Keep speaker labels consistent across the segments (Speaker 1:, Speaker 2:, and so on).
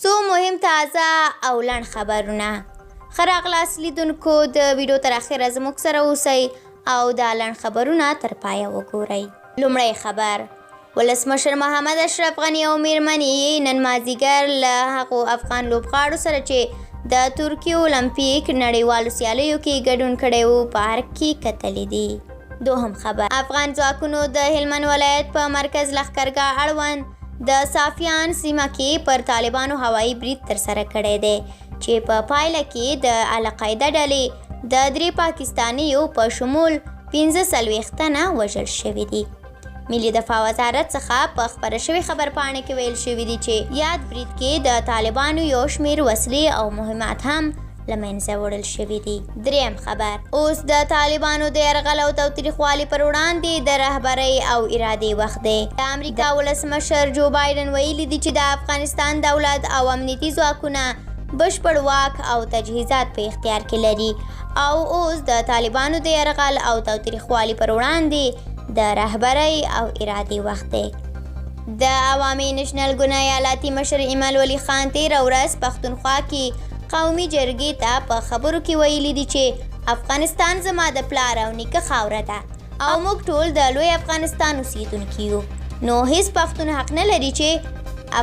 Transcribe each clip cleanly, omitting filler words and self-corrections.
Speaker 1: څو مهم تازه او لنډ خبرونه. ښه راغلاست لیدونکو، د ویډیو تر اخره زموږ سره اوسئ او دا لنډ خبرونه تر پایه وګورئ. لومړی خبر، ولسمشر محمد اشرف غني او میرمنې یې نن مازیګر له هغو افغان لوبغاړو سره چې د ترکیې المپیک نړیوالو سیالیو کې ګډون کړی وو، په ارګ کې کتلي دي. دوهم خبر، افغان ځواکونو د هلمند ولایت په مرکز لښکرګاه اړوند د صافیان سیمه کې پر طالبانو هوایي برید ترسره کړی دی، چې په پایله کې د القاعده ډلې د 3 پاکستانیو په شمول 45 تنه وژل شوي دي. ملي دفاع وزارت څخه په خپره شوې خبرپاڼه کې ویل شوي دي چې یاد برید کې د طالبانو یو شمېر وسلې او مهمات هم له منځه وړل شوي دي. دریم خبر، اوس د طالبانو د یرغل او تاوتریخوالي پر وړاندې د رهبرۍ او ارادې وخت دی. د امریکا ولسمشر جو بایډن ویلي دي چې د افغانستان دولت او امنیتي ځواکونه بشپړ واک او تجهیزات په اختیار کې لري او اوس د طالبانو د یرغل او تاوتریخوالي پر وړاندې د رهبرۍ او ارادې وخت دی. د عوامي نشنل ګوند ایالاتي مشر ایمل ولي خان تېره ورځ پښتونخوا کې قومي جرګې ته په خبرو کې ویلي دي چې افغانستان زما د پلار او نیکه خاوره ده او موږ ټول د لوی افغانستان اوسېدونکي یو، نو هیڅ پښتون حق نه لري چې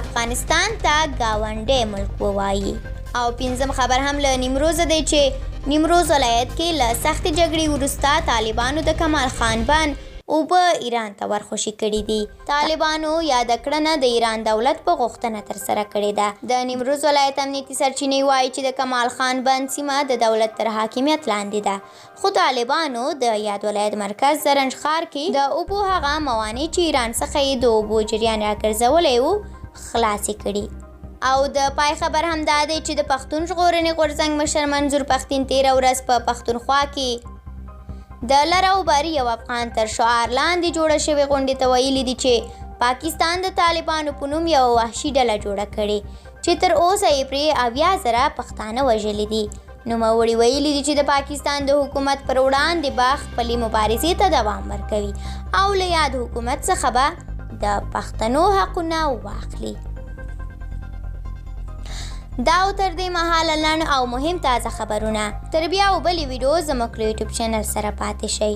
Speaker 1: افغانستان ته ګاونډی ملک ووایي. او پنځم خبر هم له نیمروزه دی چې نیمروز ولایت کې له سختې جګړې وروسته طالبانو د کمال خان بند اوبه ایران ته ورخوشې کړې دي. طالبانو یاده کړنه د ایران دولت په غوښتنه ترسره کړې ده. د نیمروز ولایت امنیتي سرچینې وایي چې د کمال خان بند سیمه د دولت تر حاکمیت لاندې ده، خو طالبانو د یاد ولایت مرکز زرنج ښار کې د اوبو هغه موانع چې ایران څخه یې د اوبو جریان راګرځولی و، خلاصې کړي. او د پای خبر هم دا دی چې د پښتون ژغورنې غورځنګ مشر منظور پښتین تېره ورځ په پښتونخوا کې د لر او بر یو افغان تر شعار لاندې جوړه شوې غونډې ته ویلي دي چې پاکستان د طالبانو په نوم یوه وحشي ډله جوړه کړې چې تر اوسه یې پرې 70,000 پښتانه وژلي دي. نوموړي ویلي دي چې د پاکستان د حکومت پر وړاندې به خپلې مبارزې ته دوام ورکوي او له یاد حکومت څخه به د پښتنو حقونه واخلي. دا او تر دې مهاله لنډ او مهم تازه خبرونه. تر بیا او بلې ویډیو زموږ له یوټیوب چینل سره پاتې شئ.